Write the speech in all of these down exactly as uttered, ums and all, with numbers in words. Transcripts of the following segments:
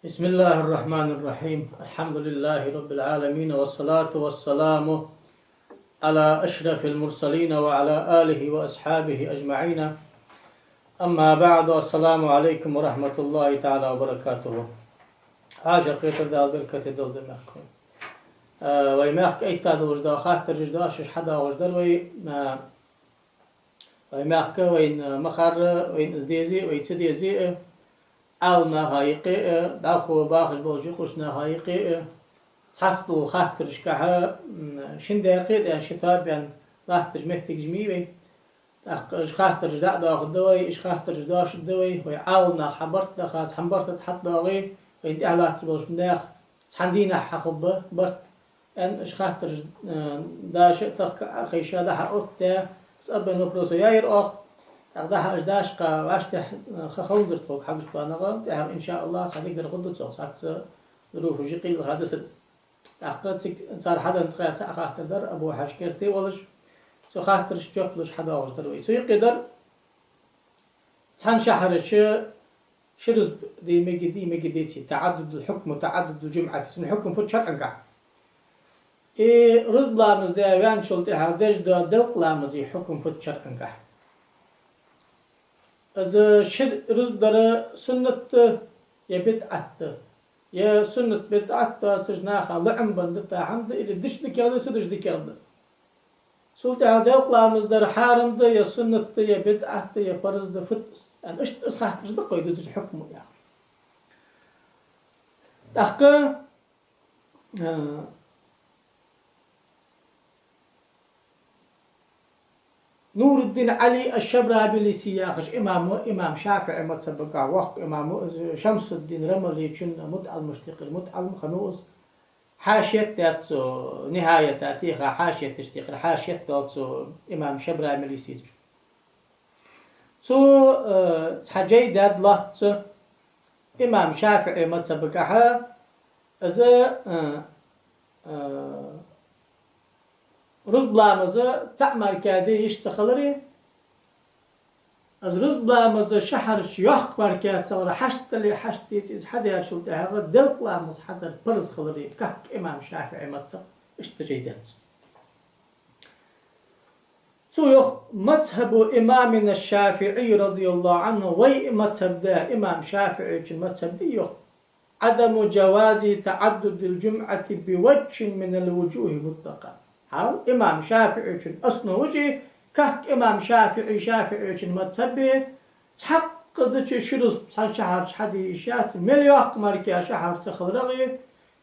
بسم الله الرحمن الرحيم. الحمد لله رب العالمين، والصلاة والسلام على أشرف المرسلين وعلى آله وأصحابه أجمعين. أما بعد، السلام عليكم ورحمة الله تعالى وبركاته. Ӏаша кхетар Дала беркате долда мехка. Э, вай мехка айтта долаш да хаттараш да, шиш хьадоагӀаш дар вай, э, вай мехка, вайна махара, вайна из дезе, вай ца дезе, э, Ӏаламнаха юкъе, э, дӀахо бахаш болча юкъерча наха юкъе, э, цхьацца дола хаттарашкахьа, м, шин даькъе а ши тоабаьнна латташ моттигаш ма йий вай. ТӀаккха уж хаттараш дӀа а доахаргда вай, уж хаттараш доашаргда вай, вай Ӏаламнах хьа барт даха, цхьан барта тӀа хьатӀадоагӀе, вайна тӀехьа латташ болча наьха цхьан дийнахьа хьахургба барт. Эн уж хаттараш, э, даша а тахка а хайша дӀа-хьа оттадаь, цӀаббен вопросо яйра оаха. ТӀаккха дӀа-хьа уж дашха вӀаштӀехьа, э, ха ханзар тхога хьагуш баьннагӀа, тӀехьа, иншааллахӀ, цхьа дикадар хургда цох, цхьацца руфужи къилха дасац. ТӀаккха цига цар хьаденна тӀа цхьа хаттар дар, Абу-Хьажа керте волаш, цу хаттарашта жоп луш хьадоагӀаш дар вай. Цу юкъе дар цхьан шахьарача ши рузба де мегаргдий, мегаргдеций, تعدد الحكم، تعدد الجمعة, цун хьукам фуд шарӀагахьа. Э, рузба ламаз даь ваьнначул тӀехьагӀа деш дола делкъа ламаза хьукам фуд шарӀагахьа. Из ши рузба дар суннат да е бидӀат да? Е суннат, бидӀат доацаш наха лоӀам бенна да, тахан да, или дича дикагӀа да, ца дича дикагӀа да? Цул тӀехьагӀа делкъа ламаз дар хьарам да е суннат да, е бидӀат да, е парз да, фуд из? Яъни иштта из хаттараш да-кх вай дувцаш хьукам яхар. ТӀаккха, э, Нуруддин Ӏали аш-Шабрабилиси яхаш имам ва, имам ШафиӀий мазхабагахьа воккха имам ва, Шамсуддин Рамаличун мутаӀаллимашта юкъера мутаӀаллим хиннав из. Хьашият даьд цо, Нихаята тӀа хьашияташта юкъера хьашият даьд цо имам Шабрабилиса. Цо, э, цхьа жай даьд лоацца имам ШафиӀий мазхабагахьа, из, э, э, рузба ламаз цаӀ мара де йиш ца хилари, из рузба ламаз шахьарча йоккха мара ца хилар, хьашт дале, хьашт деце, из хьадаьчул тӀехьагӀа делкъа ламаз хьадар парз хилари, как имам ШафиӀий мазхаб, иштта жай даьд цо. Цо йоах: مذهب إمامنا الشافعي رضي الله عنه, вай мазхаб да, имам ШафиӀийчун мазхаб да, йоах, عدم جواز تعدد الجمعة بوجه من الوجوه مطلقا. Хьал, имам ШафиӀийчун основа да, как имам ШафиӀий, ШафиӀийчун мазхабе, цхьаккха дича ши рузба цхьан шахьарча хьаде йиш яц, мел йоккха мара шахьар ца хиларагӀа,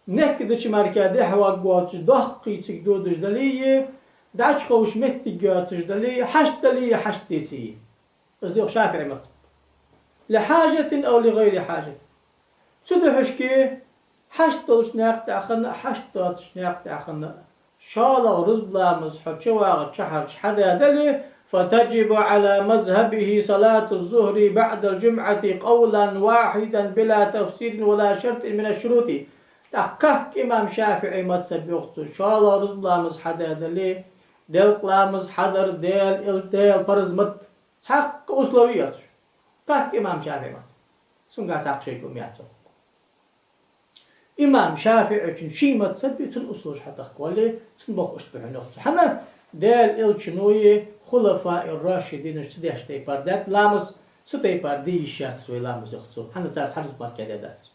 нехка дича мара дехьаваргвоацаш, доккхий цига додаш дале, дӀачуховш моттиг йоацаш дале, хьашт дале, хьашт деце. Из да йоах ШафиӀий мазхаб. لحاجة أو لغير حاجة. Цудухьа шке хьашт долча наькъа тӀа хинна а, хьашт доацача наькъа тӀа хинна а, шоллагӀа рузба ламаз хьо чувагӀача шахьарча хьадаь дале, فتجب على مذهبه صلاة الظهر بعد الجمعة قولا واحدا بلا تفصيل ولا شرط من الشروط. ТӀаккха как имам ШафиӀий мазхаб, йоах цо, шоллагӀа рузба ламаз хьадаь дале, делкъа ламаз хьадар Даьла, Даьла парз ма да. Цхьаккха условие йоацаш. Как имам ШафиӀий мазхаб. Цунгахьа цхьаккха шайга ма яц. Имам ШафиӀийчун ший мазхаб я, цун условеш хьатӀахка вале, цун боху иштта бихьун, йоах цо. ХӀана? Даьла Элчано е хулафаи рашидинаша ца деш тайпара даьд ламаз, цу тайпара де йиш яцар вай ламаз, йоах цо. ХӀана? Цар цхьа рузба мара даь дацар.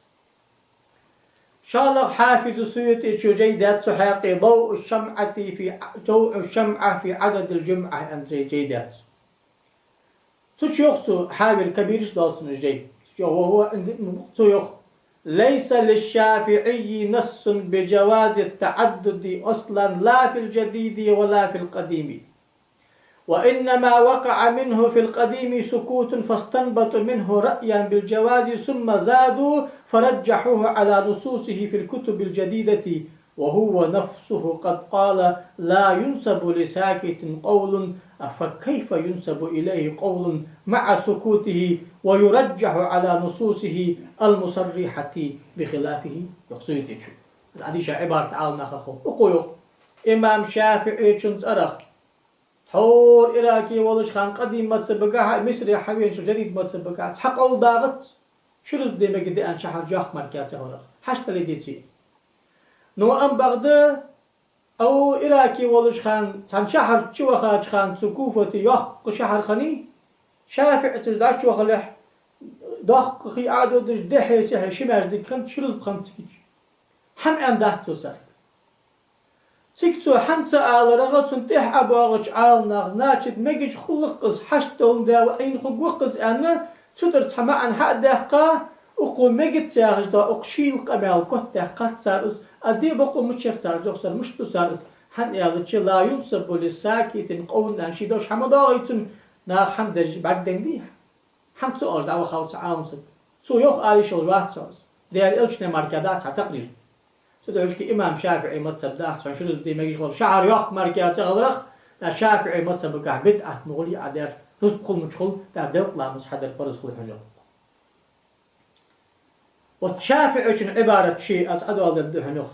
ШоллагӀа, Хьафиз СуютӀийчо жай даьд цу хьакъехьа, ضوء الشمعة في، ضوء الشمعة في عدد الجمعة аьнна жай, жай даьд цо. Цу чу йоах цо, Хьавил Кабираш долчун жай. Цу чу йоах, وهو عند، цо йоах: ليس للشافعي نص بجواز التعدد أصلا لا في الجديد ولا في القديم، وإنما وقع منه في القديم سكوت فاستنبطوا منه رأيا بالجواز ثم زادوا فرجحوه على نصوصه في الكتب الجديدة، وهو نفسه قد قال: لا ينسب لساكت قول، فكيف ينسب إليه قول مع سكوته ويرجح على نصوصه المصرحة بخلافه؟ Йоах СуютӀийчо. Из хьадийша Ӏибарат Ӏаламнаха хов. Укхо йоах: имам ШафиӀийчун цӀерах тхьовра Ираке волча хана къадим мазхабагахьа а, Мисре хьавенача хана жадид мазхабагахьа а цхьа къовл дагӀац, Ши рузба де мегаргда аьннад шахьар йоккха мара ца хиларах. Хьашт дале деций? Ну, ам бакъда, Ӏо Ираке волча хана, цхьан шахьар чу вахача хана цу Куфате, йоккха шахьар хиннай, ШафиӀийцаш дӀачувахалехь, доккха хий Ӏододаш, дехьа-сехьа ши маьждиг хиннад, ши рузба хиннад цига. ХӀама аьннадац цо царга. Цига цо хӀама ца аларах, цунна тӀехьа ӀобоагӀача Ӏаламнаха, значит, мегаш хул-кх из, хьашт долаш да, Ӏийна хургва-кх из аьнна, цу тӀара цхьа маӀан хьа а даьккха, укхо мегац яхаш дола укх шийла къамаьл котдаьккхад цар из, а де бокъо мича яр цар, йоах цар, мишта ду цар из, хӀана аьлча, لا ينسب لساكت قول аьнна, ший дош хӀама доагӀий цунна, наха хӀама деш бӀаргадайнадий? ХӀама ца оалаш дӀавахав цхьа Ӏалам саг. Цо йоах ала йиш йолаш вац со из. Даьла Элчана мара дац цхьа такърир. Цудухьа имам ШафиӀий мазхӀаб дац хьона ши рузба де мегаш хилар шахьар йоккха мара ца хиларах, тӀаккха ШафиӀий мазхӀабагахь бидӀат ма хулий Ӏа даьр, рузба хул мича хул, тӀаккха делкъа ламаз хьадар параз хул хьона, йоах. Вот ШафиӀийчун Ӏибарат ши аз Ӏодоаладергда хьона, йоах.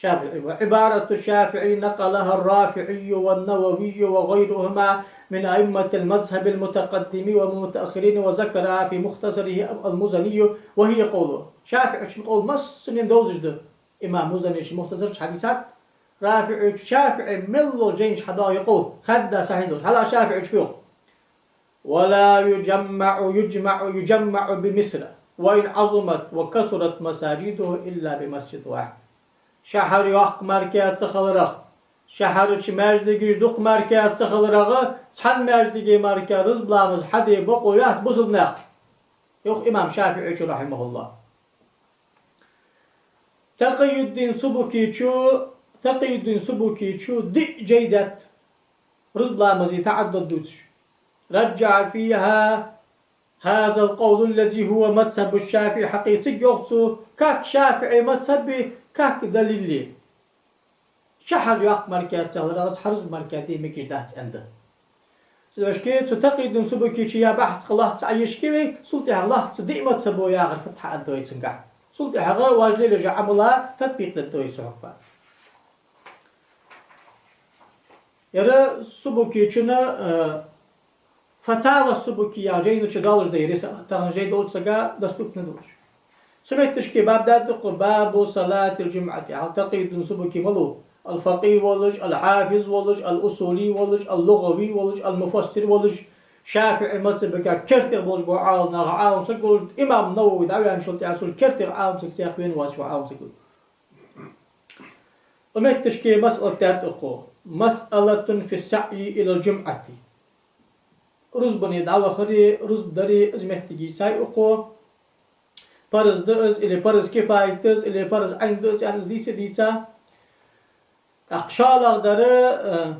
ШафиӀий. وعبارة الشافعي نقلها الرافعي والنووي وغيرهما من أئمة المذهب المتقدمين والمتأخرين وذكرها في مختصره المزني وهي قوله. ШафиӀийчун къовл массанена довзаш да имам Музани мухтасар чу хьадисад, РафиӀийчо, ШафиӀий мел дола жайна чу хьадоагӀа из къовл, хадда сахьихь долаш, хьажал ШафиӀийчо фу йоах: ولا يجمع، يجمع، يجمع بمصر وإن عظمت وكثرت مساجده إلا بمسجد واحد. Шахьар йоккха мара ца хиларах, шахьара чу маьждигаш дукха мара ца хиларах, цхьан маьждиге мара рузба ламаз хьаде бокъо яц бусалба наха, йоах имам ШафиӀийчо, رحمه الله. Такъийюддин Субукийчо, Такъийюддин Субукийчо диъ жай даьд рузба ламаза таӀаддуд дувцаш. رجح فيها هذا القول الذي هو مذهب الشافعي. Хьакъи цига йоах цо, как ШафиӀий мазхӀаба, как далила. Шахьар йоккха мара ца хиларах цхьа рузба мара де мегаш дац аьнна да. Цудухьа цу Такъийюддин Субукийчо яь бахьс кхы лоацца Ӏоешаргья вай, цул тӀехьагӀа лоацца диъ мазхӀабо яхар фатхьа аргда вай цунгахь. Цул тӀехьагӀа важлележа Ӏамала татбикъ дергда вай цу хьукма. Яра Субукийчун, э, Фатава Субуки яха жайна чу долаш да ер, тахан жай долча сага доступна долаш. Цу метташка баб даьд укхо, باب صلاة الجمعة. Хьал Такъийюддин Субуки малув? Ал-факъихӀ волаш, ал-хьафиз волаш, ал-усули волаш, ал-лугӀави волаш, ал-муфассир волаш, ШафиӀий мазхӀабагахь кертера болаш бола Ӏалам наха Ӏалам саг волаш, имам Навави дӀаваьнначул тӀехьагӀа цул кертера Ӏалам саг цхьа вена воацаш вола Ӏалам саг волаш. Цу метташка масъалат даьд укхо. مسألة في السعي إلى الجمعة. Рузбане дӀавахари, рузба дари, из моттиг йийцай укхо. Парз да из, или парз кифаят да из, или парз Ӏайн да из, аьнна, из дийца, дийца. ТӀаккха шоллагӀдар, э,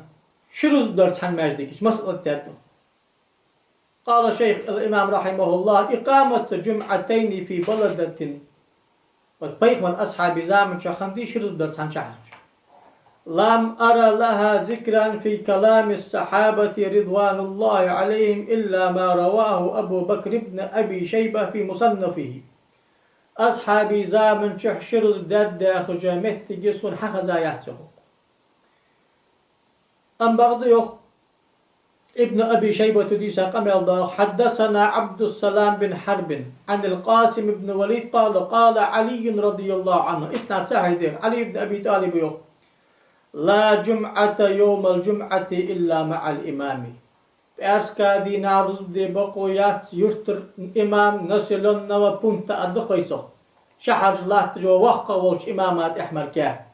ши рузба дар цхьан маьждиге чу, масъалат даьд. قال الشيخ الإمام رحمه الله: إقامة جمعتين في بلدة. Вот пайхамара асхьабий заман чухь хиннадий ши рузба дар цхьан шахьар чу. لم أر لها ذكرا في كلام الصحابة رضوان الله عليهم إلا ما رواه أبو بكر بن أبي شيبة في مصنفه. Асхьабий заман чухь ши рузба даьд яхаш моттиг сона хьахезаяц, йоах. Ам бакъда йоах, Ибн Аби Шайбата дийца къамаьл доагӀа: حدثنا عبد السلام بن حرب عن القاسم بن وليد قال: قال علي رضي الله عنه. Иснад сахьихь да ер, Ӏали ибн Аби ТӀалиба йоах: لا جمعة يوم الجمعة إلا مع الإمام. ПӀаьраска дийнахьа рузба де бокъо яц юртара имам, населённого пункта аргда-кх вай цох, шахьарчу латташ воккхагӀа волчу имама тӀехь мара.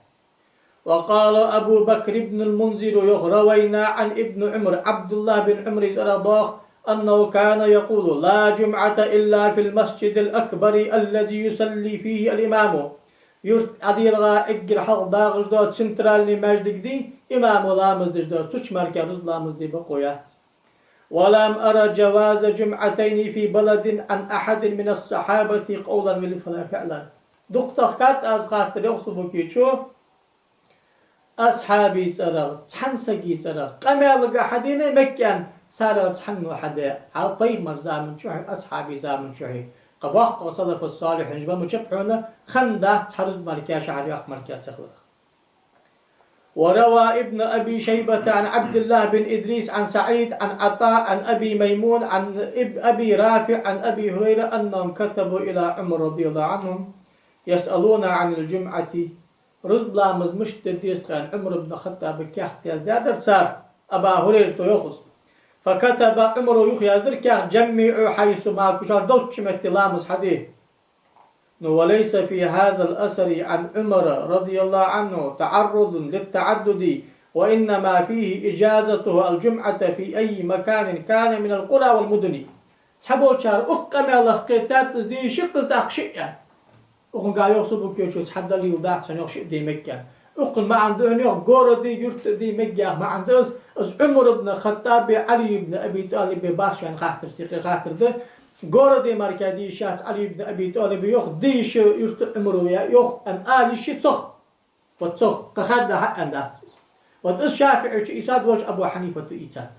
وقال أبو بكر بن المنذر, йоах: روينا عن ابن عمر, Ӏабдуллахь бин Ӏумара цӀерагӀа доагӀа, أنه كان يقول: لا جمعة إلا في المسجد الأكبر الذي يصلي فيه الإمام. Юрт ӀадийлгӀа эггара хьалха дагӀаш дола центральный маьждиг дий, имамо ламаз деш дар, цу чу мара рузба ламаз де бокъо яц. ولم أر جواز جمعتين في بلد عن أحد من الصحابة قولا ولا فعلا. Дукха тахкад аз хаттар, йоах Субукичо, асхьабий цӀерагӀа, цхьана сагий цӀерагӀа къамаьлага хьадийна меккъен, царех цхьанна хьаде, хьал пайхамара заман чухьа, асхьабий заман чухьа, кхы боккхагӀа салафу-салихьинаш бан ма чап хьона, хиннадац цхьа рузба мара шахьар йоккха мара ца хиларах. وروى ابن أبي شيبة عن عبد الله بن إدريس عن سعيد عن عطاء عن أبي ميمون عن إب-، أبي رافع عن أبي هريرة أنهم كتبوا إلى عمر رضي الله عنه يسألون عن الجمعة. Рузба ламаз мишта де деза тха аьнна, Ӏумар ибн Хаттаба каьхат яздаьдар цар, Аба Хурайрата йоах из. فكتب عمر, юха яздаьр каьхат: جمعوا حيثما كنتم, шоаш долча метте ламаз хьаде. Ну, وليس في هذا الأثر عن عمر رضي الله عنه تعرض للتعدد، وإنما فيه إجازته الجمعة في أي مكان كان من القرى والمدن. Цхьаболчар укх къамаьлах кхетадаьд из де йиш я-кх из тӀаккха шиъ аьнна. Укхунга йоах Субукечо цхьа далил дац хьона йоах шиъ де мег аьнна. Укхун маӀан да хьона йоах городе, юрта де мег яха маӀан да из, из Ӏумар ибн Хаттаба, Ӏали ибн Аби ТӀалиба бахаш ваьнна хаттарашта юкъе хаттар да. Городе мара де йиш яц Ӏали ибн Аби ТӀалиба йоах, де йиш я юрта Ӏумара йоах аьнна ала йиш я цох. Вот цох, кхы хадда хьа аьнна дац. Вот из ШафиӀийчо ийцад, вож Абу Хьанифата ийцад.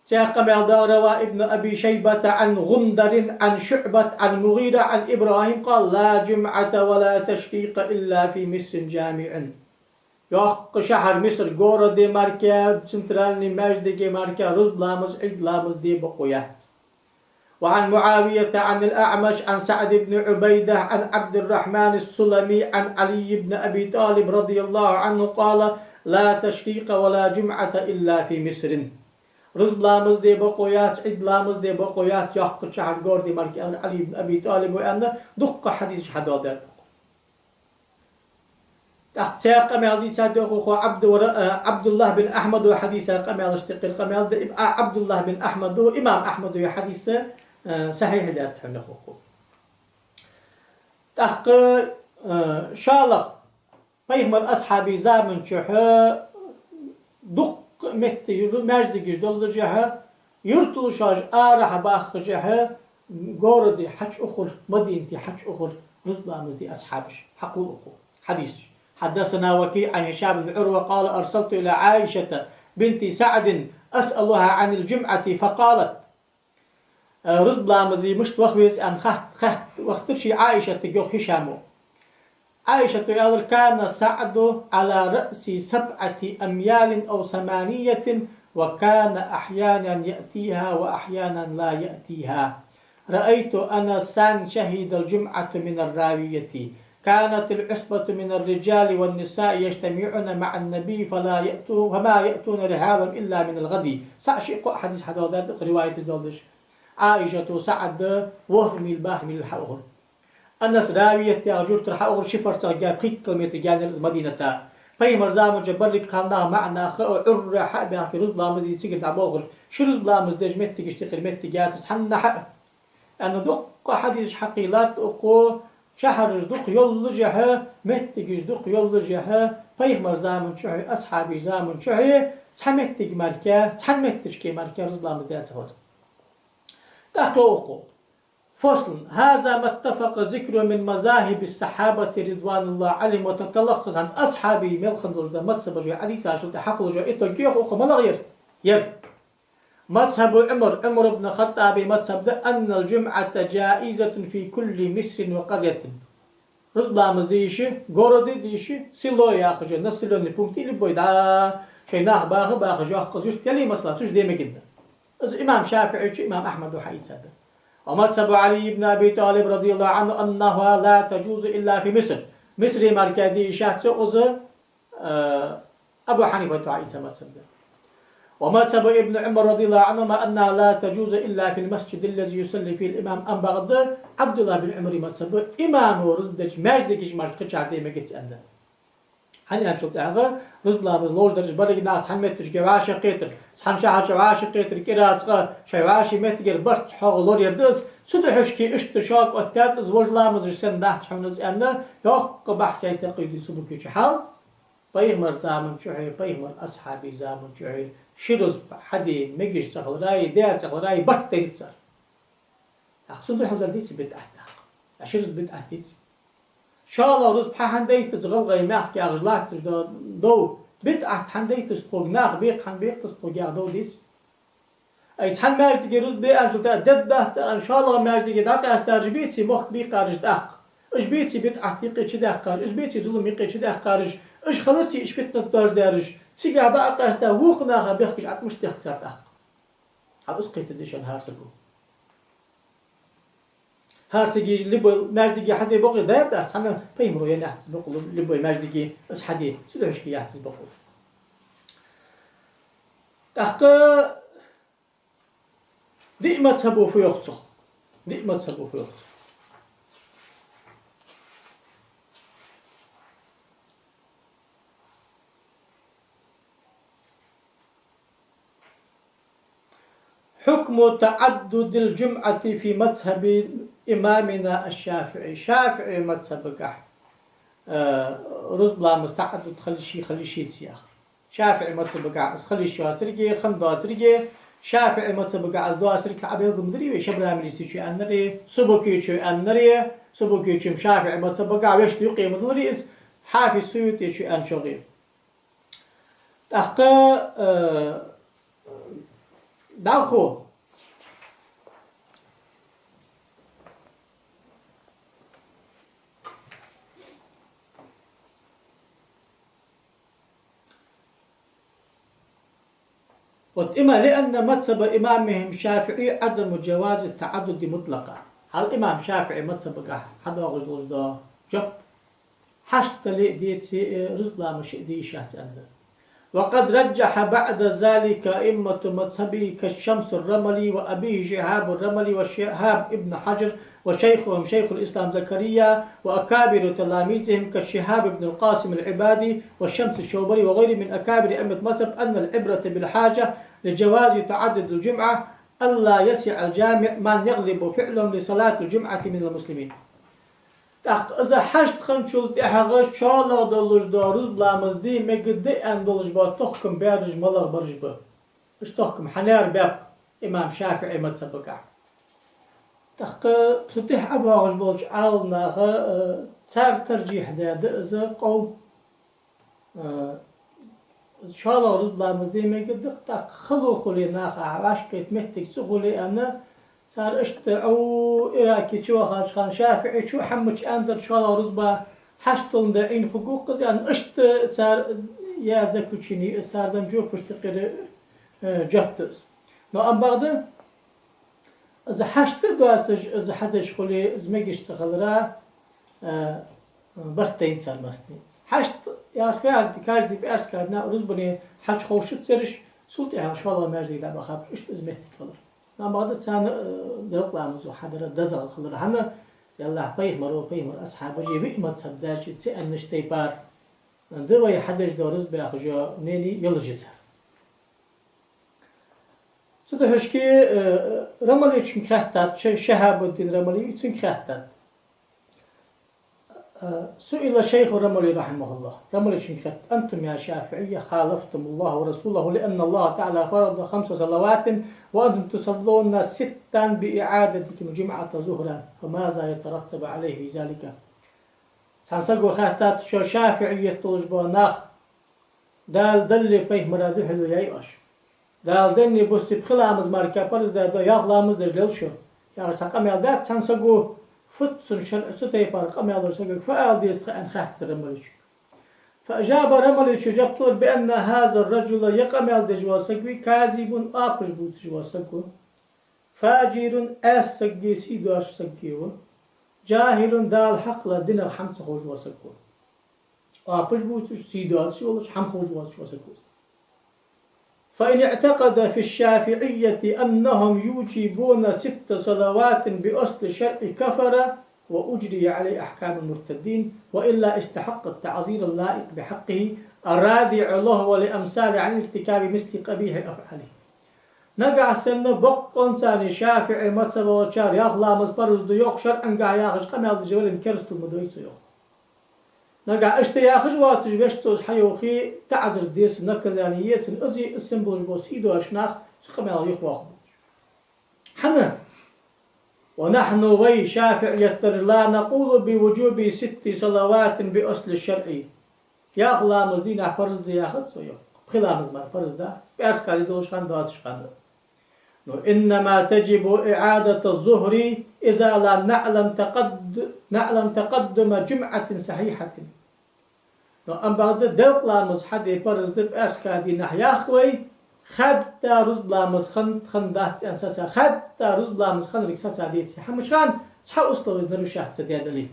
Цхьаькха къамаьл да: روى ابن أبي شيبة عن غندر عن شعبة عن المغيرة عن إبراهيم قال: لا جمعة ولا تشريق إلا في مصر جامع. Йоккха шахьар Миср, городе мара, центральни маьждиге мара рузба ламаз, Ӏид ламаз де бокъо яц. وعن معاوية عن الأعمش عن سعد بن عبيدة عن عبد الرحمن السلمي عن علي بن أبي طالب رضي الله عنه قال: لا تشريق ولا جمعة إلا في مصر. Рузба ламаз де бокъо яц, Ӏид ламаз де бокъо яц йоккхача шахьар, городе мара, аьнна Ӏали ибн Аби ТӀалиба аьнна, дуккха хьадисаш хьадоаладаьд. ТӀаккха цхьаькха къамаьл дийцад йоах укхо Ӏабду-, ра-, а, Ӏабдуллахь бин Ахьмада хьадийца къамаьлашта юкъера къамаьл да, иб-, а, Ӏабдуллахь бин Ахьмада, имам Ахьмада хьадис, а, сахьихь даьд хьона йоах укхо. ТӀаккха, а, шоллагӀа, пайхамара асхьабий заман чухь дуккха метте юр-, маьждигаш доллашехь, юртал шоаш арахьа баххашехь, городе хьачуухар, Мадинате хьачуухар рузба ламаз де асхьабаш, хьакхувл укхо хьадисаш. حدثنا وكيع عن هشام بن عروة قال: أرسلت إلى عائشة بنت سعد أسألها عن الجمعة فقالت. Э, рузба ламазе мишта ваха веза аьнна хатт-, хатт-, вахийтар ше Ӏайшатага йоах Хишамо. Ӏайшата аьлар: كان سعد على رأس سبعة أميال أو ثمانية، وكان أحيانا يأتيها وأحيانا لا يأتيها. رأيت أنسا شهد الجمعة من الراوية. كانت العصبة من الرجال والنساء يجتمعون مع النبي فلا يأتو-، فما يأتون رحالهم إلا من الغد. Цхьа ши-кхо хьадис хьадоаладаьд укх риваяташ долаш. Ӏайшата СаӀда ворхӀ мил, бархӀ мил хьаухар. Анас Равият яхача юртара хьаухар ши фарсах гаьна, пхийтта километр гаьна яр из Мадината. Пайхамара заман чу берригаш кхалнах, маӀа нах а Ӏуйрре хьа а баьхка, рузба ламаз де цигара дӀаболхар. Ши рузба ламаз деш моттигашта юкъера моттиг яц из цхьаннахьа а. Аьнна дуккха хьадисаш хьакхийллад укхо, шахьараш дукха йоллашехь, моттигаш дукха йоллашехь, пайхамара заман чухь, асхьабий заман чухь цхьа моттиг мара, цхьан моттигашка мара рузба ламаз даь ца хилар. ТӀаккха йоах укхо: فصل. هذا ما اتفق ذكره من مذاهب الصحابة رضوان الله عليهم وتتلخص. ХӀанз асхьабий мел хинна долаш да мазхӀабаш вай хьадийцачул тӀехьа хьакхоллаш йола итог йоах укхо, малагӀа яр? Яр. مذهب عمر, Ӏумар ибн Хаттаба мазхӀаб да: أن الجمعة جائزة في كل مصر وقرية. Рузба ламаз де йиш я городе, де йиш я село яхача, населённый пункт или любой, да, шоай нах баха, бахаш йоккха юрт яле, масала, цу чу де мегаш да. Из имам ШафиӀийчо, имам Ахьмада хьаийцад. ومذهب علي بن أبي طالب رضي الله عنه أنها لا تجوز إلا في مصر. Мисре мара де йиш яц йоах из, э, Абу Хьанифата хьаийца мазхӀаб да. ومذهب ابن عمر رضي الله عنهما أنها لا تجوز إلا في المسجد الذي يصلي فيه الإمام. Амма бакъда Ӏабдуллахь бин Ӏумара мазхӀаб, имамо рузба деча маьждиге мара кхычахьа де мегац аьнна да. ХӀана аьлча тӀехьагӀа рузба ламаз ловш дараш берригаш нах цхьан моттигашка вӀашагӀкхетар, цхьан шахьар чу вӀашагӀкхетар, кӀира, цкъа шоай вӀаший моттигера барт хьогӀа лораяр да из. Цудухьа шоашка иштта шога оттадаьд из, вож ламазаш санна дац хьона из аьнна, йоккха бахьс яйтар Къуйди Субукечо. Хьал пайхамара заман чухь, пайхамара асхьабий заман чухь ши рузба хьаде мегаш ца хилара, даь ца хилара барт дайнаб цар. ТӀаккха цудухьа хьалдар деций бидӀат? ТӀаккха ши рузба бидӀат деций? ШоллагӀа рузба хьа хӀана дайта из, гӀалгӀай мехка яхаш латташ да дов? БидӀат хӀана дайта из тхога, нах бекха хӀана бекъа из тхога яха дов деций? Ай, цхьан маьждиге рузба бе аьнна, шо деддац аьнна, шоллагӀа маьждиге дӀакъаьстараш беций, мохк бийкъараш тӀаккха? Уж беций бидӀат юкъе чудаьккхараш, уж беций зулам юкъе чудаьккхараш, уж хилаций уж фитнат доаржадаьраш, цигахь дӀа а къаьста, вокханаха бехкаш Ӏа тӀа мишта дехк цар тӀаккха? Хьал из кхетаде деза шоана хӀара саго. ХӀара сага любой маьждиге хьаде бокъо даьр дац, цхьанне пайхамаро яьннаяц из бокъо, любой маьждиге из хьаде, цу духьашка яц из бокъо. ТӀаккха диъ мазхӀабо фу йоах цох? Диъ мазхӀабо фу йоах цох? حكم تعدد الجمعة في مذهب إمامنا الشافعي. ШафиӀий мазхӀабагахь, э, рузба ламаз таӀаддуд хила йиш я, хила йиш яц яхар. ШафиӀий мазхӀабагахь из хила йиш йоацилга, хинна доацилга, ШафиӀий мазхӀабагахь из доацилга Ӏа белгал ма дарий вай, Шабрами листи чу аьннари, Субукичо аьннари, Субукичо-м ШафиӀий мазхӀабагахь вешта юкъе ма далари из, Хьафиз СуютӀичо аьнначох. ТӀаккха, э, дӀахо. Вот имам, لأن مذهب إمامهم الشافعي عدم جواز التعدد مطلقا. Хьал имам ШафиӀий мазхӀабагахь хьадоагӀаш долаш да жоп. Хьашт дале а, деце а, э, рузба ламаз шиъ де йиш яц аьнна да. وقد رجح بعد ذلك أئمة مذهبه كالشمس الرملي وأبيه شهاب الرملي وشهاب ابن حجر وشيخهم شيخ الإسلام زكريا وأكابر تلاميذهم كشهاب بن القاسم العبادي والشمس الشوبري وغيرهم من أكابر أئمة المذهب أن العبرة بالحاجة لجواز تعدد الجمعة ألا يسع الجامع من يغلب فعلهم لصلاة الجمعة من المسلمين. ТӀаккха из хьашт хинначул тӀехьагӀа шоллагӀа долаш дола рузба ламаз де мегаргда аьнна долаш бола тохкам баьраш малагӀа бараш ба? Уж тохкам хьанар баьб имам ШафиӀий мазхӀабагахь? ТӀаккха цу тӀехьа ӀобоагӀаш болча Ӏаламнаха, э, цар таржихь даьд из къовл. Э, шоллагӀа рузба ламаз де мегаргда-кх, тӀаккха хало хуле наха, хьавӀашкахьийта моттиг ца хуле аьнна, цар иштта, Ӏу, Ираке чу вахача хана ШафиӀийчо хьаммача аьннадар шоллагӀа рузба хьашт долга да, Ӏийна хургва-кх из аьнна, иштта цар яь заключени, цар денна жопашта юкъера, э, жоп да из. Но амма бакъда, из хьашт доацаш, из хьадеш хуле, из мегаш ца хилара, э, барт тайна цар массане. Хьашт яхар фу яхар да, каждый пӀаьраска дийнахьа рузбане хьажа ховшац ераш, цул тӀехьагӀа шоллагӀа маьждиге дӀабахаб, иштта из моттиг хилар. Амма бакъда царна, э, делкъа ламазо хьадар дезагӀа хилар. ХӀана? Яллахь, пайхамаро, пайхамара асхьабаша виъ мазхӀаб даьча ца аьннача тайпара да вай хьадеш дола рузба яхаш йола мнени йолаш я цар. Цу духьашка, э, Рамалийчунга хаьттад, Ша-, Шихьабуддин Рамалий, цунга хаьттад. Э, سئل شيخ الرملي رحمه الله. Рамалийчунга хаьттад: أنتم يا شافعية خالفتم الله ورسوله لأن الله تعالى فرض خمس صلوات وأنتم تصلون ستا بإعادتكم الجمعة ظهرا، فماذا يترتب عليه في ذلك؟ Цхьан саго хаьттад: шо, шафиӀият долаш бола нах, Дала далле, пайхамара духьале яьй оаш. Дала денне бусалба пхи ламаз мара парз даь да, ялх ламаз деш лел шо, яхаш цхьа къамаьл даьд цхьан саго. Фуд цун шарӀа цу тайпара къамаьл деча сагага фу ала деза тха аьнна хаьттар Рамалийчунга. فأجاب, Рамалийчо жоп делар: بأن هذا الرجل, ер къамаьл деш вола саг вий, كاذب, оапаш бувцаш вола саг ва, فاجر, Ӏаьса саг а, сий доацаш саг а ва, جاهل, Дала хьакъ а, динах хӀама ца ховш вола саг ва. Оапаш бувцаш, сий доацаш волаш, хӀама ховш воацаш вола саг ва из. فإن اعتقد في الشافعية أنهم يوجبون ست صلوات بأصل الشرع كفر وأجري عليه أحكام المرتدين، وإلا استحق التعزير اللائق بحقه الرادع له ولأمثاله عن ارتكاب مثل قبيح أفعاله. Нагахь санна боккъонца шафиӀий мазхӀаб болчар ялх ламаз парз да йоах, шарӀагахь яхаш къамаьл деш вале, керастал ма дой цо йоах. Нагахь иштта яхаш воацаш вешта цо из хьайоахе, таӀзар де цунна, наказани е цунна, из а, из санна болаш бола сий доацаш нах цу къамаьлах юхавоаккхаргболаш. ХӀана? ونحن, вай, шафиӀияташа, لا نقول بوجوب ست صلوات بأصل الشرع. Ялх ламаз дийнахьа парз да яхац цо йоах. Пхи ламаз мара парз дац, пӀаьраска ди долаш хана, доацаш хана. Но إنما تجب إعادة الظهر إذا لم نعلم تقد-، نعلم تقدم جمعة صحيحة. Но амма бакъда делкъа ламаз хьаде парз да пӀаьраска дийнахьа яхаш вай, хадда рузба ламаз хинна, хиннадац аьнна сацар, хадда рузба ламаз хиннилга сацар деце. ХӀана аьлча цхьа условие нарушаться даь дале.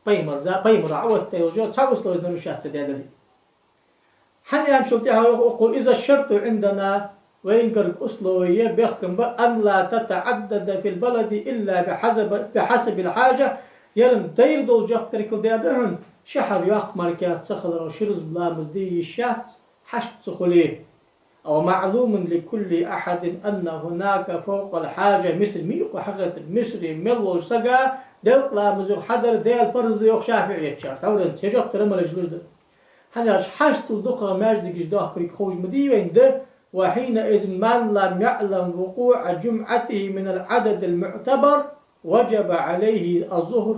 Пайхамара, пайхамара Ӏооттаяь йола цхьа условие нарушаться даь дале. ХӀана аьлча тӀехьа йоах укхо: إذا الشرط عندنا, вайна гарга условие бехкам ба, أن لا تتعدد في البلد إلا بحسب، بحسب الحاجة, ер-м дайгӀа дола жоп теркалдаь да хьона, ши хьар йоккха мара кхы ца хилар, ши рузба ламаз де йиш яц, хьашт ца хуле. أو معلوم لكل أحد أن هناك فوق الحاجة, мисал ма йий укхо хьагӀаттар, мисал мел волча сага делкъа ламаз юха хьадар Даьла парз да йоах ШафиӀийчар, тхьовра, е жоп тара малаш луш да. ХӀана аьлча хьаштал дукхагӀа маьждигаш доахкарг ховш ма дий вайна да, وحينئذ من لم يعلم وقوع جمعته من العدد المعتبر وجب عليه الظهر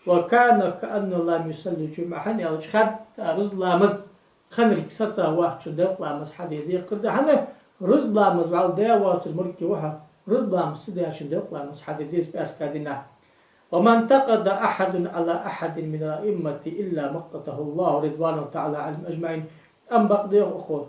وكان كأنه لم يصل الجمعة. ХӀана аьлча хадда рузба ламаз хиннилга саца вахачун делкъа ламаз хьаде декхар да. ХӀана рузба ламаз вӀалла даь воацар мурки ваха, рузба ламаз ца даьчун делкъа ламаз хьаде деза пӀаьраска дийнахьа. وما انتقد أحد على أحد من الأئمة إلا مقته الله رضوانه تعالى عليهم أجمعين. Амма бакъда йоах укхо,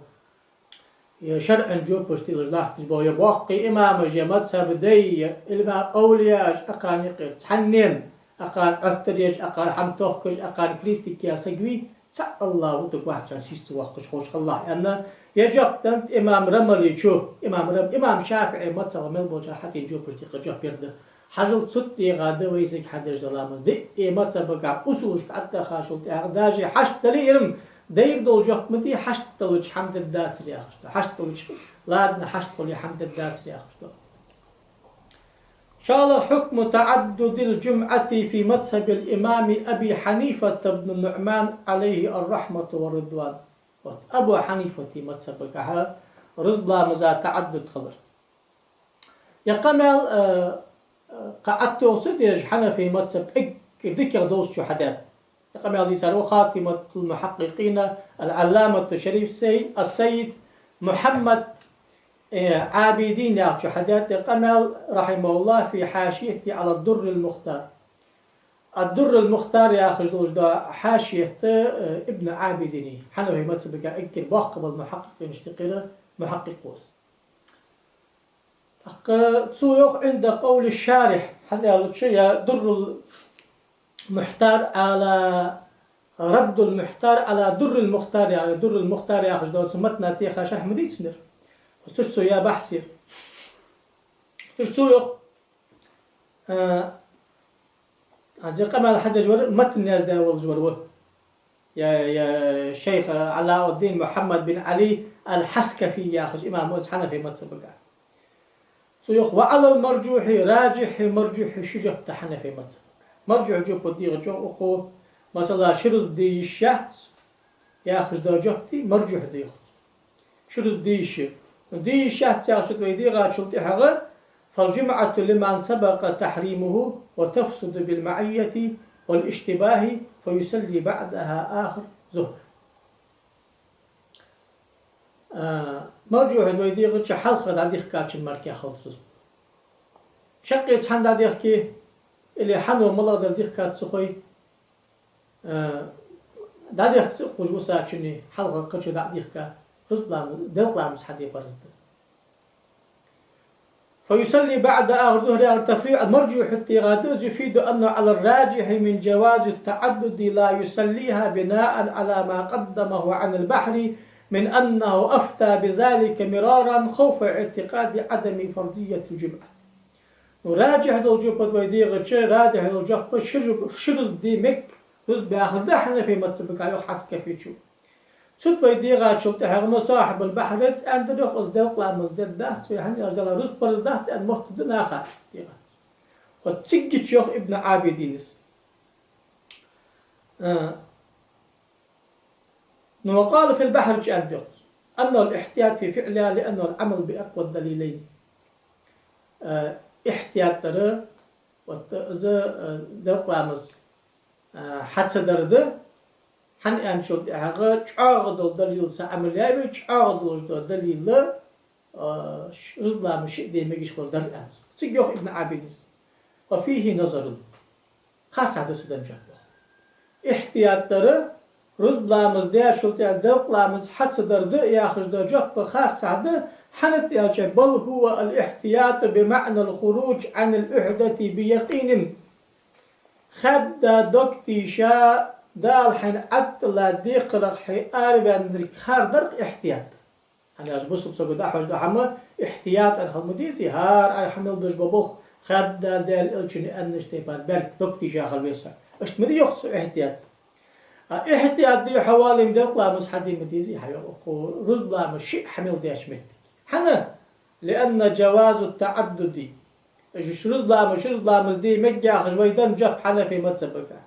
е шарӀан жопаш телаш латташ бола е боккхий имамаш, е мазхӀаб дай, е Ӏилма овлияш акхарна юкъера цхьаннена, акхарна Ӏоттар еш, акхар хӀама тохкаш, акхарна критика яь саг вий, цхьа АллахӀ вутаргвац царна сийсаз ца воаккхаш, ховш хилалахь, аьнна, е жоп деннад имам Рамаличо, имам Рам-, имам ШафиӀий мазхӀаба мел болчар хьадена жопашта юкъера жоп ер да. Хьажал, цу тӀа дегӀа да вай сага хьадеш дола ламаз. Диъ мазхӀабагахь усулашка ӀотӀадахачул тӀехьагӀа даже хьашт дале, ер-м дайгӀа дола жоп ма дий, хьашт далча хӀама дергдацар яхаш да. Хьашт далча, ладно, хьашт хуле хӀама дергдацар яхаш да. ШоллагӀа, حكم تعدد الجمعة في مذهب الإمام أبي حنيفة بن النعمان عليه الرحمة والرضوان. Вот, Абу Хьанифата мазхӀабагахьа рузба ламаза таӀаддуд хилар. Е къамаьл, э, э, кхы ӀотӀатоха ца дезаш, Хьанафий мазхӀаб эггара дикагӀа долчо хьадаьд. Е къамаьл дийцар ва خاتمة المحققين العلامة الشريف السي-، السيد محمد, э, Ӏабидин яхачо хьадаьд е къамаьл, رحمه الله, في حاشيته على الدر المختار. الدر المختار яхаш долаш да хьашият, э, Ибн Ӏабидина, Хьанафий мазхӀабагахьа эггара боккха бола мухьаккъикъинашта юкъера мухьаккъикъ ва из. ТӀаккха цо йоах عند قول الشارح, хӀана аьлча, е Дуррул Мухьтар ала, Раддул Мухьтар ала Дуррил Мухтар яхаш, Дуррул Мухтар яхаш дола цу матна теха шархь ма дий цун ер. Цу чу цо яь бахьс я ер. Цу чу цо йоах, а, хӀанз ер къамаьл хьадеш вар, матн яздаь волаш вар ва. Е, е шайх Ӏалауддин Мухьаммад бин Ӏали ал-Хьаскафи яхаш имам ва из Хьанафий мазхӀабагахьа. Цо йоах: وعلى المرجوح, раджихь, марджухь ши жоп да Хьанафий мазхӀабагахьа. Марджухь жоп дийгӀача укхо, масала, ши рузба де йиш яц яхаш дола жоп да марджухь да йоах цо. Ши рузба де йиш я. Де йиш яц яхаш вай дийгӀачул тӀехьагӀа, فالجمعة لمن سبق تحريمه وتفسد بالمعية والاشتباه فيصلي بعدها آخر ظهر. А, марджухь да вай дийгӀача хьалха дӀадихкачун мара кхы хилац рузба. Шаккхе цхьанне дӀадехке, или хьанна малагӀа дар дихкад ца хой, а, дӀадехка ца ховш висачунна хьалха кхычо дӀа а дихка, рузба ламаз, делкъа ламаз хьаде парз да. فيصلي بعدها آخر ظهر, яхар тафриӀ, марджухь тӀа дийгӀа да из, يفيد أنه على الراجح من جواز التعدد لا يصليها بناء على ما قدمه عن البحر من أنه أفتى بذلك مرارا خوف اعتقاد عدم فرضية الجمعة. Ну, раджихь дола жоп да вай дийгӀача, раджихь дола жоп ши ру-, ши рузба де мег рузба яхар да Хьанафий мазхӀабагахьа, йоах Хьаскафичо. Цу тӀа вай дийгӀачул тӀехьагӀа, но сахьибул бахьр из аьннадар йоах, из делкъа ламаз дергдац вай, хӀана аьлча Рузба парз дац аьнна моттиг да наха дийгӀача. Вот цигача йоах Ибн Ӏабидина из. А, ну, وقال في البحر чу аьннад йоах: أنه الاحتياط في فعلها لأنه العمل بأقوى الدليلين. А, ихьтият дар, вот, из, а, делкъа ламаз, а, хьа ца дар да, хӀана аьлча тӀехьагӀа чӀоагӀа дола далилаца Ӏамал яь вай, чӀоагӀа долаш дола далил, а, ш-, рузба ламаз шиъ де мегаш хилар дар аьнна. Цига йоах Ибн Ӏабидина из. وفيه نظر. Харцахьа да цу ден жоп. Ихьтият дар, рузба ламаз дешул тӀехьа делкъа ламаз хьа ца дар да яхаш дола жоп харцахьа да, хӀана аьлча, بل هو الاحتياط بمعنى الخروج عن العهدة بيقين. Хаьдда дог тийша, Дала хьайна Ӏаттала декхарах хьо араваьннилга хар дар ихьтият. ХӀана аьлча бусалба саго дӀахьош дола хӀама ихьтиятан хила ма дезий, хӀара Ӏа хьа мел беш бола болх хаьдда Даьла Элчано аьннача тайпара бӀарг дог тийша хила веза. Иштта ма дий йоах цо ихьтият. А ихьтият де хьо валим делкъа ламаз хьаде ма дезий хьа йоах укхо, рузба ламаз шиъ хьа мел деш моттиг. ХӀана? لأن جواز التعدد. Уж рузба ламаз, ши рузба ламаз де мег яхаш вай дан жоп Хьанафи мазхӀабагахьа.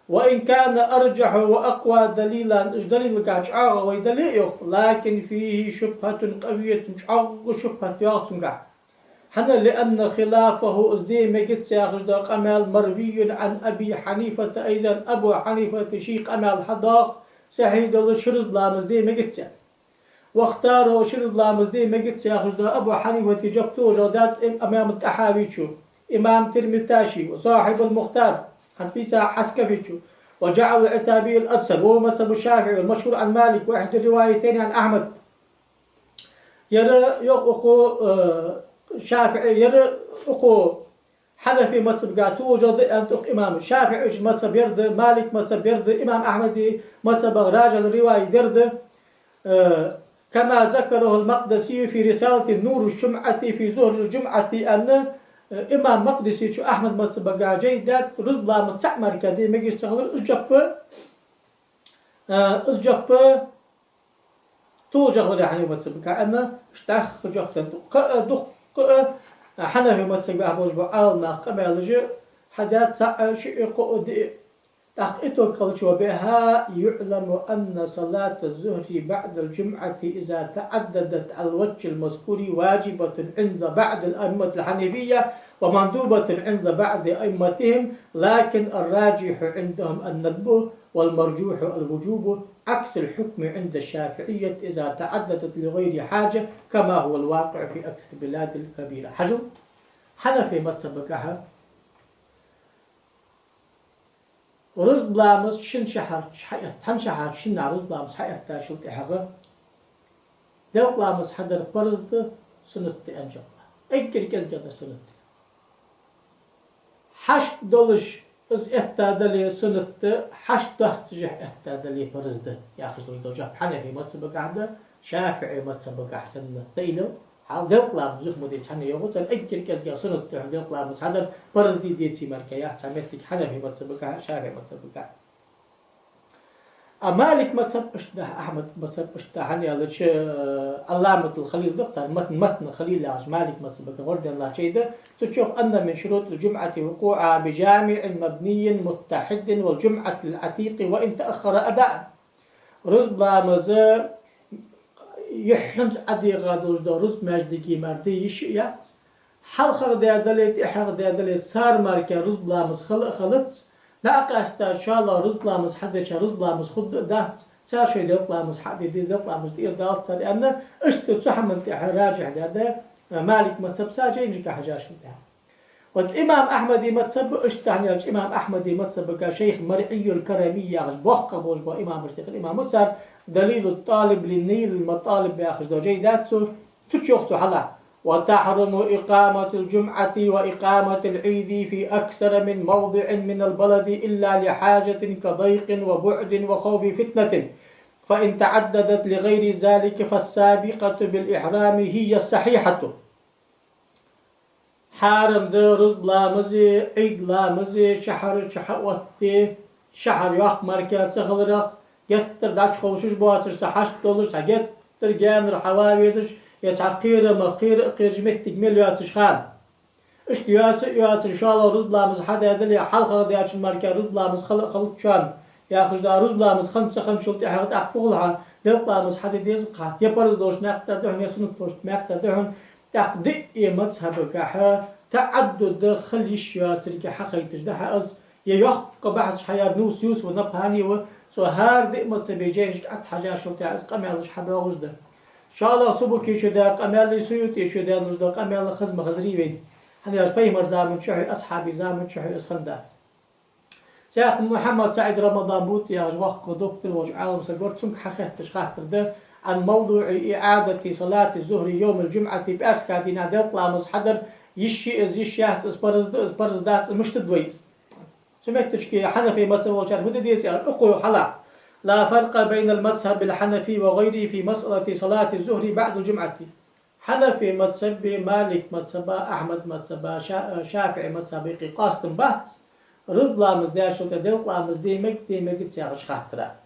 وإن كان أرجح وأقوى دليلا, уж далилгахьа чӀоагӀа вай дале а йоах, لكن فيه شبهة قوية, чӀоагӀа шубхьат йоагӀа цунгахьа. ХӀана? لأن خلافه, из де мегац яхаш дола къамаьл مروي عن أبي حنيفة أيضا, Абу Хьанифата ший къамаьл хьадоагӀа, сахьихь долаш, ши рузба ламаз де мегац. واختاره, ши рузба ламаз де мегац яхаш дола Абу Хьанифата жоп тулжал дац им-, имам ТӀахьавечо, имам Тирмиташе, وصاحب المختار, хӀанз фийца Хьаскафечо, وجعل العتابي الأكثر، وهو مذهب الشافعي والمشهور عن مالك وإحدى الروايتين عن أحمد. Яра йоах укхо, э, ШафиӀи, яра укхо Хьанафи мазхӀабагахьа тулжал да аьннад укх имама. ШафиӀий мазхӀаб ер да, Малик мазхӀаб ер да, имам Ахьмада мазхӀабах ражихь риваят ер да, э, كما ذكره المقدسي في رسالة نور الشمعة في ظهر الجمعة аьнна, э, имам Макъдисечо Ахьмад мазхӀабагахьа жай даьд, рузба ламаз цхьаь мара де мегаш ца хилар, из жоп, э, из жоп тулжал хилар Хьанафи мазхӀабагахьа аьнна, иштта дӀахо жоп да. Кхы а, дуккха а, Хьанафи мазхӀабагахьа болаш бола Ӏаламнаха къамаьлаш хьадаьд цаӀ, шиъ, кхоъ, диъ. ТӀаккха итог хилча: وبها يعلم أن صلاة الظهر بعد الجمعة إذا تعددت على الوجه المذكور واجبة عند بعض الأئمة الحنفية ومندوبة عند بعض أئمتهم، لكن الراجح عندهم الندب، والمرجوح الوجوب، عكس الحكم عند الشافعية إذا تعددت لغير حاجة، كما هو الواقع في أكثر البلاد الكبيرة. Хьажал, Хьанафи мазхӀабагахьа рузба ламаз шин шахьарча хьаэт-, цхьан шахьарча шиннахьа рузба ламаз хьаэттачул тӀехьагӀа делкъа ламаз хьадар парз да, суннат да аьнна жоп лу. Эггара кӀезигагӀа дар суннат да. Хьашт долаш из этта дале суннат да, хьашт доаццашехь этта дале парз да, яхаш долаш дола жоп Хьанафи мазхӀабагахьа да, ШафиӀий мазхӀабагахьа санна тайнал, хьал делкъа ламаз юха ма деций, хӀана йоах цар, эггара кӀезигагӀа суннат да хьона делкъа ламаз хьадар, парз де деций мара яц цхьа моттиг Хьанафи мазхӀабагахьа, ШафиӀий мазхӀабагахьа. А Малик мазхӀаб иштта да, Ахьмад мазхӀаб иштта да, хӀана аьлча, Ӏалламатул Халил да цар, Матн-, Матн Халил яхаш, Малик мазхӀабагахьа гӀорденна лача да, цу чу йоах: أن من شروط الجمعة وقوعها بجامع مبني متحد والجمعة للعتيق وإن تأخر أداء. Рузба ламаз юххьанца ӀодегӀа долаш дола рузба маьждиге мара де йиш яц. ХьалхагӀа даь дале, тӀехьагӀа даь дале, цар мара рузба ламаз хила а хилац. ДӀа а къаьстта, шоллагӀа рузба ламаз хьадеча рузба ламаз хургда а дац. Цар шоай делкъа ламаз хьа а де деза, делкъа ламаз тӀера далац цар аьнна, иштта цу хӀаман тӀехьа ражихь даьд Малик мазхӀаб, цар жайнашка хьежачул тӀехьа. Вот имам Ахьмада мазхӀаб иштта да, хӀана аьлча имам Ахьмада мазхӀабагахьа шайх Маръий ал-Карами яхаш боккхагӀа болаш бола имамаш тӀехьа имам ва цар, دليل الطالب لنيل المطالب яхаш дола жай даьд цо, цу чу йоах цо хьалха: وتحرم إقامة الجمعة وإقامة العيد في أكثر من موضع من البلد إلا لحاجة كضيق وبعد وخوف فتنة، فإن تعددت لغير ذلك فالسابقة بالإحرام هي الصحيحة. Хьарам да рузба ламази, Ӏийд ламази шахьар чу хьаотте, шахьар йоккха мара ца хиларах, геттара дӀачуховшаш боацаш, цхьа хьашт долаш, цхьа геттара гаьнара хьава а везаш, е цхьа кхерамах кхера а кхераш моттиг мел йоацаш хана. Иштта йоаца а йоацаш, шоллагӀа рузба ламаз хьадаь дале, хьалхагӀа даьчун мара рузба ламаз хила а хилац шоана, яхаш да, рузба ламаз хинна ца хинначул тӀехьагӀа тӀаккха фу хул хьа, делкъа ламаз хьаде деза-кх хьа, е парз долаш наькъ тӀа да хьона, е суннат долаш наькъ тӀа да хьона, ТӀаккха диъ мазхӀабагахьа таӀаддуд хила йиш йоацилга хьахайташ да хьа из, е йоккха бахьсаш хьаяьр Нус Юсуф ан-Набхани ва, цо хӀара диъ мазхӀаба жайнашка ӀотӀахьежачул тӀехьа из къамаьлаш хьадоагӀаш да. ШоллагӀа Субукечо даь къамаьли, СуютӀечо даь долаш да къамаьл хаза ма хазарий вайна. ХӀана аьлча пайхамара заман чухь а, асхьабий заман чухь а из хиннадац. Цхьаькха Мухьаммад СаӀид Рамадан БутӀи яхаш воккха доктор волча Ӏалам саго, цунга хьахетташ хаттар да: «عن موضوع إعادة صلاة الظهر يوم الجمعة», пӀаьраска дийнахьа делкъа ламаз хьадар йиш йий из, йиш яц из, парз да из, парз дац из, мишта да вай из? Цу метташка хьанафий мазхӀаб волчар фу де деза аьлча, укхо йоах хьалха: «لا فرق بين المذهب الحنفي وغيره في مسألة صلاة الظهر بعد الجمعة». Хьанафий мазхӀаба, Малик мазхӀаба, Ахьмад мазхӀаба, Ша-, ШафиӀий мазхӀаба юкъе къоастам бац, рузба ламаз даьчул тӀехьа делкъа ламаз де мег, де мегац яхача хаттара.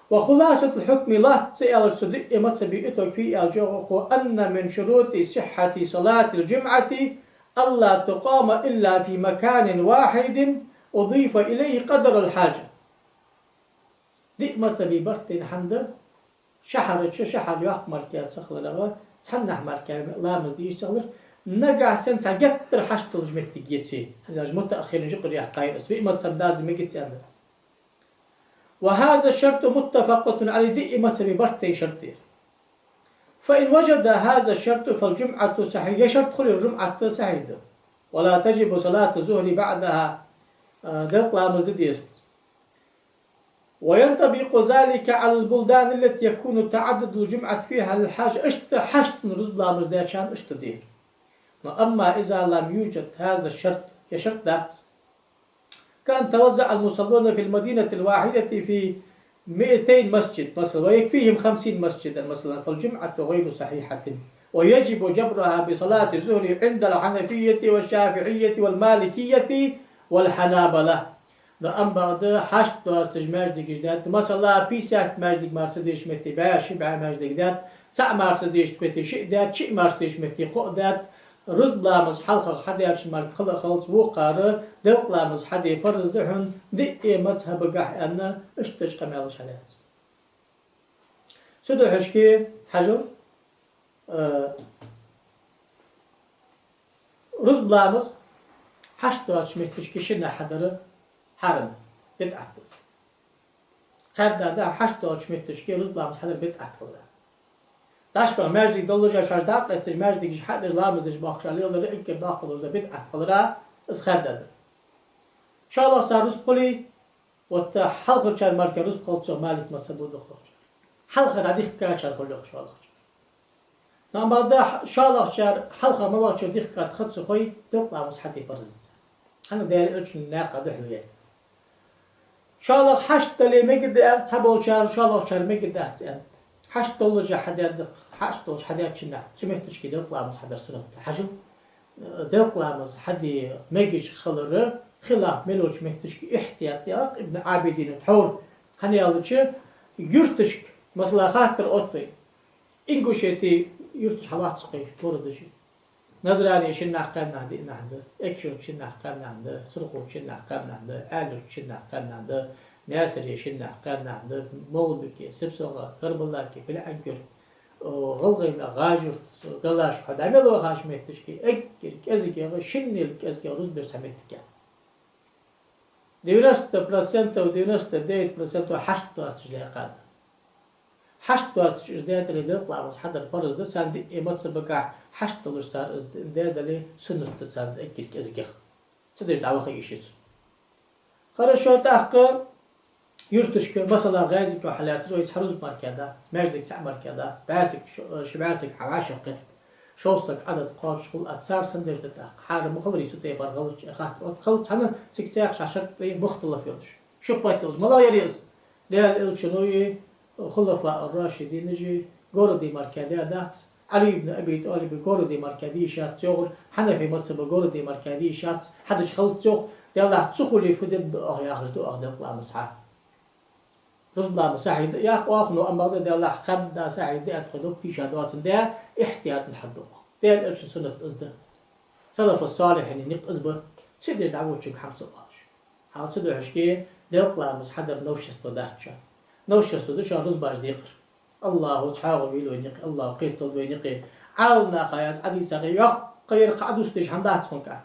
«وخلاصة الحكم», лоацца аьлча, цу диъ мазхӀаба итог фу я аьлча, йоах укхо: «أن من شروط صحة صلاة الجمعة ألا تقام إلا في مكان واحد أضيف إليه قدر الحاجة». Диъ мазхӀаба барт дийна хӀама да, шахьара чу шахьар йоккха мара ца хиларах, цхьаннахьа мара ламаз де йиш ца хилар, нагахьа санна цхьа геттара хьашт долаш моттиг еце, хӀана аьлча мутааххирин жикъар яьккхай из, виъ мазхӀаб даза мегац аьнна. «وهذا الشرط متفق عليه», диъ мазхӀаба барт дийна шарт да ер. «فإن وجد هذا الشرط فالجمعة صحيحة», ер шарт хуле, жумӀат сахьихь да. «ولا تجب صلاة الظهر بعدها», а, делкъа ламаз де дезац. «وينطبق ذلك على البلدان التي يكون تعدد الجمعة فيها للحاجة», иштта хьаштана рузба ламаз даьчарна иштта да ер. «Но амма иза лам южад хаза шарт», ер шарт дац. «كأن توزع المصلون في المدينة الواحدة في مائتين مسجد مثلًا، ويكفيهم خمسين مسجدًا مثلًا، فالجمعة غير صحيحة، ويجب جبرها بصلاة الظهر عند الحنفية والشافعية والمالكية والحنابلة». Но амма бакъда хьашт доацаш маьждигаш даьд, масала, пятьдесят маьждиг мара ца дезача метте бӀаь, ши бӀаь маьждиг даьд, цаӀ мара ца дезача метте шиъ даьд, шиъ мара ца дезача метте кхоъ даьд, рузба ламаз хьалхагӀа хьадаьчун мара хала а хилац, вокхар делкъа ламаз хьаде парз да хьона диъ мазхӀабагахьа аьнна, иштта деш къамаьлаш хьадаьд. Цудухьа хьажал, э, рузба ламаз хьашт доацача метташка шиннахьа хьадар хьарам, бидӀат да из. Кхаьдда да хьашт доацача метташка рузба ламаз хьадар бидӀат хилар. ДӀашка маьждиг долаш а, шоаш дӀакъоасташ маьждигаш хьадеш ламаз деш бохкаш а лелар эггара доккхал из бидӀат хилар, из кхаьдда да. ШоллагӀа цар рузба хуле, вот хьалхарчар мара рузба хилац йоах Малик мазхӀабо дукхагӀчар. Хьалха дӀадихкачар хул йоах шоллагӀчар. Но амма бакъда шоллагӀчар хьалха малагӀчо дихкад ха ца хой, делкъа ламаз хьаде парз да царна. ХӀана, Даьла Элчан наькъа духьал яц. ШоллагӀа хьашт дале мегаргда аьннад цхьаболчар, шоллагӀчар мегаргдац аьннад. Хьашт долаш а хьадаьд, хьашт долаш хьадаьчунна цу метташка делкъа ламаз хьадар суннат да. Хьажал, делкъа ламаз хьаде мегаш хилара хилаф мел йолча метташка ихьтият яр Ибн Ӏабидина тхьовра. ХӀана аьлча, юрташка, масала, хаттар отт вай: Ингушетий юрташ хьалоац кхы, городаш. Назране шиннахьа кхаьннахьа диъ нах да, Экажкъонгий шиннахьа кхаьннахьа да, Сурхой шиннахьа кхаьннахьа да, Ӏаьлий-Юрта шиннахьа кхаьннахьа да, Наьсаре шиннахьа кхаьннахьа да, МагӀалбике, СипсоагӀа, Карабулаке, Пилхьангий-Юрт, о, ГӀалгӀай мехка, ГӀажий-Юрт, Галаш, хьо дӀа мел вахача метташка, эггара кӀезигагӀа, шиннел кӀезигагӀа рузба дар цхьа моттиг яц. Девяносто процентов, девяносто девять процентов хьашт доацаш даькъад. Хьашт доацаш из даь дале, делкъа ламаз хьадар парз да царна, диъ мазхӀабагахьа хьашт долаш цар из даь дале, суннат да царна из эггара кӀезигагӀа. Цу деш дӀаваха йиш яц. Хорошо, тӀаккха юрташка, масала, ГӀаьзико хьалаьцар вай, цхьа рузба мара дац, маьждиг цаӀ мара дац, бӀаь саг, шо-, ши бӀаь саг хьавӀашагӀкхетт, шовзткъа саг Ӏадад кхоачаш хул, а цар сенна деш да тӀаккха? Хьарам ма хиларий цу тайпара гӀалгӀача хаттар отт? Хилац, хӀана, цига цхьаькха шоай шарт тӀа мухталаф йолаш. Шубхьат йолаш. МалагӀа яр из? Даьла Элчано а, хулафаи-рашидинаша а городе мара даь дац, Ӏали ибн Аби ТӀалиба городе мара де йиш яц йоахар, хьанафий мазхӀаба городе мара де йиш яц, хьадеш хилац йоах, Даьллахь, цу хуле фу дергда оаха яхаш да оаха делкъа ламаз хьа. Рузба ламаз сахьихь да яхар оаха, но амма бакъда, Даьллахь, кхаьннадале сахьихь да аьнна тхо дог тийша доацандаь, ихьтиятана хьаду оаха. Даьла Элчан суннат из да. Салафу-с-салихьина никъ из ба. Цу деш дӀаводачунга хӀама ца оалаш. Хьал цу духьашке делкъа ламаз хьадар новшество дац шоана. Новшество да шоана рузбаш декъар. АллахӀа цхьоагӀо вийлла вайна юкъе, АллахӀа кхетадолда вайна юкъе. Ӏаламнаха аз Ӏодийцар йоккха яр, кхы а дус деш хӀама дац тхона кӀа.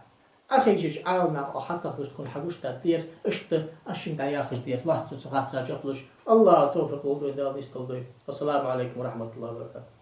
Ӏохайшача Ӏаламнаха оаха хьатохаш тхона хьагуш даьд ер, иштта аз шуга дӀаяхаш да ер, лоацца цу хаттара жоп луш. АллахӀа товфикъ лолда вайна, Дала нийсдолда вай. Вассаламу Ӏалайкум ва рахьматуллахӀи ва баракатухӀ.